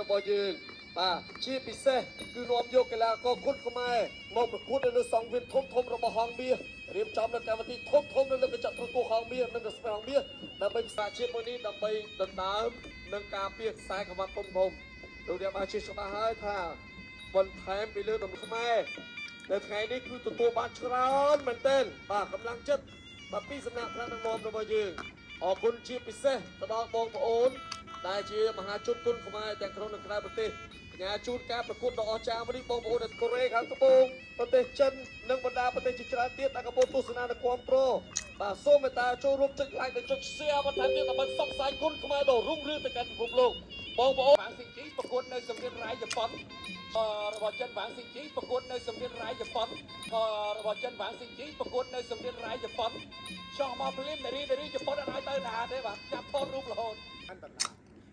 របស់យើងបាទជាពិសេសគឺនាំយកកីឡាករគុនខ្មែរមកប្រកួតនៅលើសង្វៀនធំធំរបស់ហងមាសរៀបចំនៅកម្មវិធីធំធំនៅលើកញ្ចក់ទូរទស្សន៍ហងមាសនិងរស្មីហងមាសដើម្បីផ្សារជាតិមួយនេះដើម្បីដណ្ដើមនិងការពារខ្សែក្រវ៉ាត់ធំធំលោកអ្នកបានជឿច្បាស់ហើយថាបន្ថែមពីលើដំខ្មែរនៅថ្ងៃនេះគឺទទួលបានច្រើនមែនទែនបាទកម្លាំងចិត្តបាទពីសំណាក់ថ្នាក់ដឹកនាំរបស់យើងអរគុណជាពិសេសទៅដល់បងប្អូន ដែលជាមហាជនគុនខ្មែរទាំងក្នុងនិងក្រៅប្រទេសផ្ញើជូនការប្រកួតដ៏អស្ចារ្យមួយនេះបងប្អូននៅកូរ៉េខាងត្បូងប្រទេសចិននិងបណ្ដាប្រទេសជាច្រើនទៀតដែលកំពុងទស្សនានិងគាំទ្របាទសូមមេត្តាចូលរួមចុច like និងចុច share បន្ថែមទៀតដើម្បីផ្សព្វផ្សាយគុនខ្មែរដ៏រុងរឿងទៅកាន់ពិភពលោកបងប្អូន វ៉ាងស៊ីជីប្រកួតនៅសង្វៀនរ៉ៃជប៉ុនរបស់ចិនវ៉ាងស៊ីជីប្រកួតនៅសង្វៀនរ៉ៃជប៉ុនរបស់ចិនវ៉ាងស៊ីជីប្រកួតនៅសង្វៀនរ៉ៃជប៉ុនចោះមកភ្លាមនារីនារីជប៉ុនអត់ឲ្យទៅណាទេបាទចាប់ថតរូបរហូត បានបណ្ណា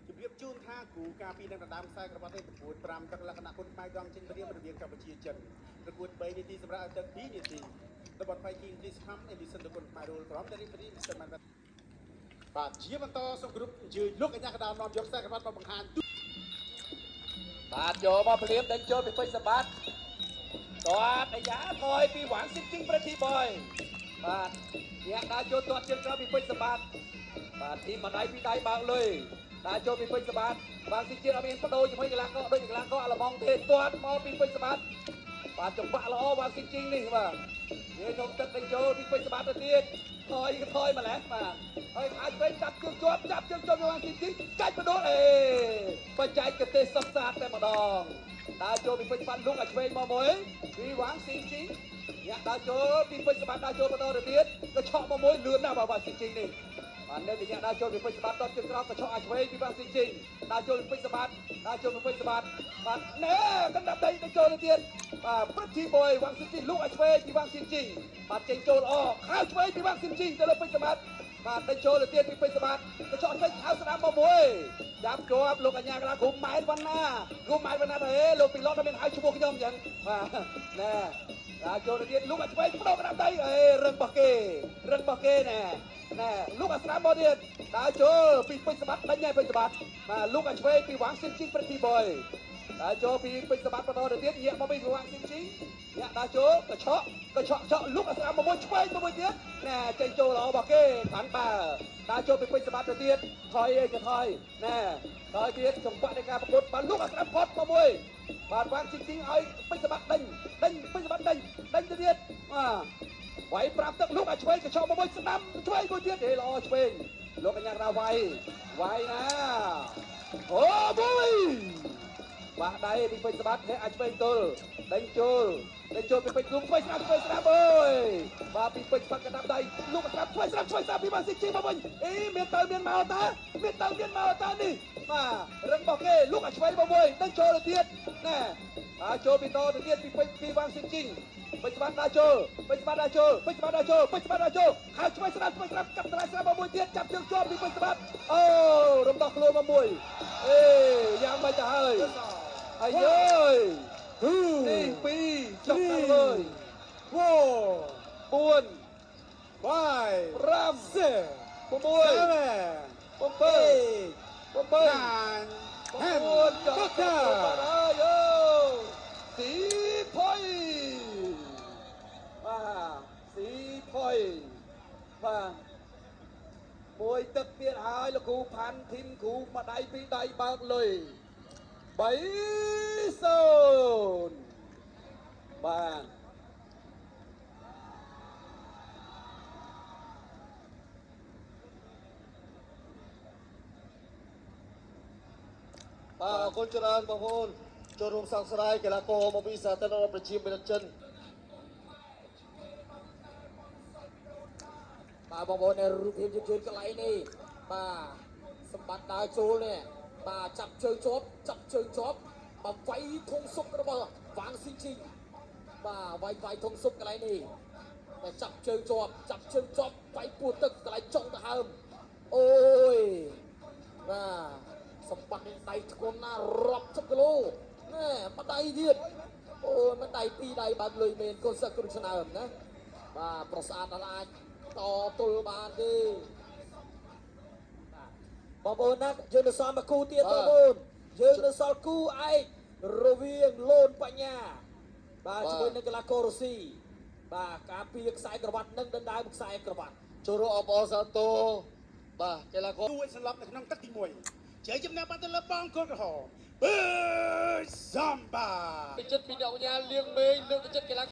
ជម្រាបជូនថាគ្រូការពីនឹងដណ្ដើមខ្សែក្រវ៉ាត់ទេប្រកួត5ទឹកលក្ខណៈគុណខ្មែរកង់ចេញព្រាមរវាងកម្ពុជាចិនប្រកួត3នាទីសម្រាប់ឲ្យទឹក2នាទីតំបន់ Viking please come and listen ទៅគុណខ្មែររូលក្រុម delivery Mr. Man បាទជាបន្តសូមគោរពអញ្ជើញលោកកញ្ញាកដាលនាំយកខ្សែក្រវ៉ាត់មកបង្ហាញ បាទយកមកភ្លាមដេញចូលពីពេជ្រសម្បត្តិទាត់អាយ៉ាថយពីវ៉ាងស៊ីជីប្រទីបយបាទអ្នកដើរចូលទាត់ជើងក្រោយពីពេជ្រសម្បត្តិបាទទីម្ដាយពីដៃបើកលុយដើរចូលពីពេជ្រសម្បត្តិវ៉ាងស៊ីជីអត់មានបដូរជាមួយកីឡាករដូចកីឡាករអាល្លឺម៉ង់ទេទាត់មកពីពេជ្រសម្បត្តិបាទចង្វាក់ល្អវ៉ាងស៊ីជីនេះបាទនិយាយក្នុងទឹកដេញចូលពីពេជ្រសម្បត្តិទៅទៀតថយថយម្ល៉េះបាទហើយអាចវិញចាប់ជើងជាប់ចាប់ជើងជាប់វ៉ាងស៊ីជីកាច់បដូរអេបច្ចេកទេសសុទ្ធសាធតែម្ដងដើរចូលពីពេជ្រសម្បត្តិលុកឲ្យឆ្វេងមកមួយពីវ៉ាងស៊ីជីអ្នកដើរចូលពីពេជ្រសម្បត្តិដើរចូលបន្តទៅទៀតក៏ឆក់មកមួយលឿនណាស់បាទវ៉ាងស៊ីជីនេះបាទនៅទីអ្នកដើរចូលពីពេជ្រសម្បត្តិតជើងក្រោមក៏ឆក់ឲ្យឆ្វេងពីវ៉ាងស៊ីជីដើរចូលពីពេជ្រសម្បត្តិដើរចូលពីពេជ្រសម្បត្តិបាទណែកណ្ដាប់ដៃទៅចូលទៅទៀតបាទព្រឹទ្ធីបយវ៉ាងស៊ីជីលុកឲ្យឆ្វេងពីវ៉ាងស៊ីជីបាទចេញចូលល្អខៅឆ្វេងពីវ៉ាងស៊ីជីទៅលើពេជ្រសម្បត្តិបាទដេញចូលទៅទៀតពីពេជ្រសម្បត្តិក៏ឆក់ឆ្វេងខៅស្ដាំមកមួយចាប់ជាប់លោកអញ្ញាកលាគ្រូម៉ែនវណ្ណាគ្រូម៉ែនវណ្ណាទៅហេលោកពីឡតតែមានហៅឈ្មោះខ្ញុំអញ្ចឹងបាទណែដើរចូលទៅទៀតលុកឲ្យឆ្វេងបដោកណ្ដាប់ដៃអេរឹងរបស់គេរឹងរបស់គេណែណែលុកឲ្យស្ដាំមកទៀតដើរចូលពីពេជ្រសម្បត្តិដេញហើយពេជ្រសម្បត្តិបាទលុកឲ្យឆ្វេងពីវ៉ាងស៊ីនជីងព្រឹទ្ធីបយដើរចូលពីពេជ្រសម្បត្តិបន្តទៅទៀតញាក់មកពីវ៉ាងស៊ីនជីងញាក់ដើរចូលកឆក់កឆក់ឆក់លុកឲ្យស្ដាំមកមួយឆ្វេងមកមួយទៀតណែចេញចូលល្អរបស់គេខាន់បើដើរចូលពីពេជ្រសម្បត្តិទៅទៀតថយអីក៏ថយណែថយទៀតចង្វាក់នៃការប្រកួតបាទលុកឲ្យស្ដាំផុតមកមួយបាទវ៉ាងស៊ីនជីងឲ្យពេជ្រសម្បត្តិដេញដេញពេជ្រសម្បត្តិដេញដេញទៅទៀតបាទវាយប្រាប់ទឹកលុកឲ្យឆ្វេងកញ្ចក់មកមួយស្ដាំឆ្វេងមួយទៀតហេល្អឆ្វេងលោកកញ្ញាកដាវាយវាយណាអូមួយបាក់ដៃពីពេជ្រសម្បត្តិហេអាចឆ្វេងទល់ដេញចូលដេញចូលពីពេជ្រលុកឆ្វេងស្ដាំឆ្វេងស្ដាំអើយបាទពីពេជ្រសម្បត្តិកណ្ដាប់ដៃលុកស្ដាំឆ្វេងស្ដាំឆ្វេងស្ដាំពីបាស៊ីជីមកវិញអីមានទៅមានមកតាមានទៅមានមកតានេះបាទរឹងរបស់គេលុកឲ្យឆ្វេងមកមួយដេញចូលទៅទៀតណែបាទចូលពីតទៅទៀតពីពេជ្រពីវ៉ាងស៊ីជីងពេជ្រសម្បត្តិដើរចូលពេជ្រសម្បត្តិដើរចូលពេជ្រសម្បត្តិដើរចូលពេជ្រសម្បត្តិដើរចូលខៅឆ្វេងស្ដាំឆ្វេងស្ដាំកាប់តម្លៃស្ដាំមកមួយទៀតចាប់ជើងជាប់ពីពេជ្រសម្បត្តិអូរំដោះខ្លួនមកមួយអេយ៉ាងមិនទៅហើយអាយយនេះពីរចប់ទៅហើយ 4 4 5 5 6 6 7 7 8 8 9 9ចប់ទៅ 10 ហើយអូស៊ីផុយបាទស៊ីផុយបាទមួយទឹកទៀតហើយលោកគ្រូផាន់ធីមគ្រូមួយដៃពីរដៃបើកលុយ3 0បាទបាទអរគុណច្រើនបងប្អូនចូលរួមសង្ស្រាយកីឡាករមកពីសាធារណរដ្ឋប្រជាមានិតចិន បាទបងប្អូននៅរូបភាពយឺតៗកន្លែងនេះបាទសម្បត្តិដើរចូលនេះបាទចាប់ជើងជាប់ចាប់ជើងជាប់បាទវាយធុងស៊ុបរបស់វ៉ាងស៊ីជីងបាទវាយវាយធុងស៊ុបកន្លែងនេះបាទចាប់ជើងជាប់ចាប់ជើងជាប់វាយពោះទឹកកន្លែងចុងទៅហើមអូយបាទសម្បត្តិនេះដៃធ្ងន់ណាស់រាប់សិបគីឡូណែមួយដៃទៀតអូយមួយដៃពីរដៃបើកលុយមែនកូនសិស្សគ្រូឆ្នើមណាបាទប្រស្អាតដល់អាចតទល់បានទេ បងប្អូនណាយើងនៅសល់មួយគូទៀតបងប្អូន យើងនៅសល់គូឯករវាងលូនបញ្ញាបាទជាមួយនឹងកីឡាកររុស្ស៊ីបាទការពារខ្សែក្រវ៉ាត់និងដណ្ដើមខ្សែក្រវ៉ាត់ ចូលរួមអបអរសាទរបាទកីឡាករ គួយសន្លប់នៅក្នុងទឹកទី1ជ័យជំនះបានទៅលើបងគល់ក្រហមបឺសំបា ពីចិត្តពីអ្នកអញ្ញាលៀងមេងលើកទឹកចិត្តកីឡា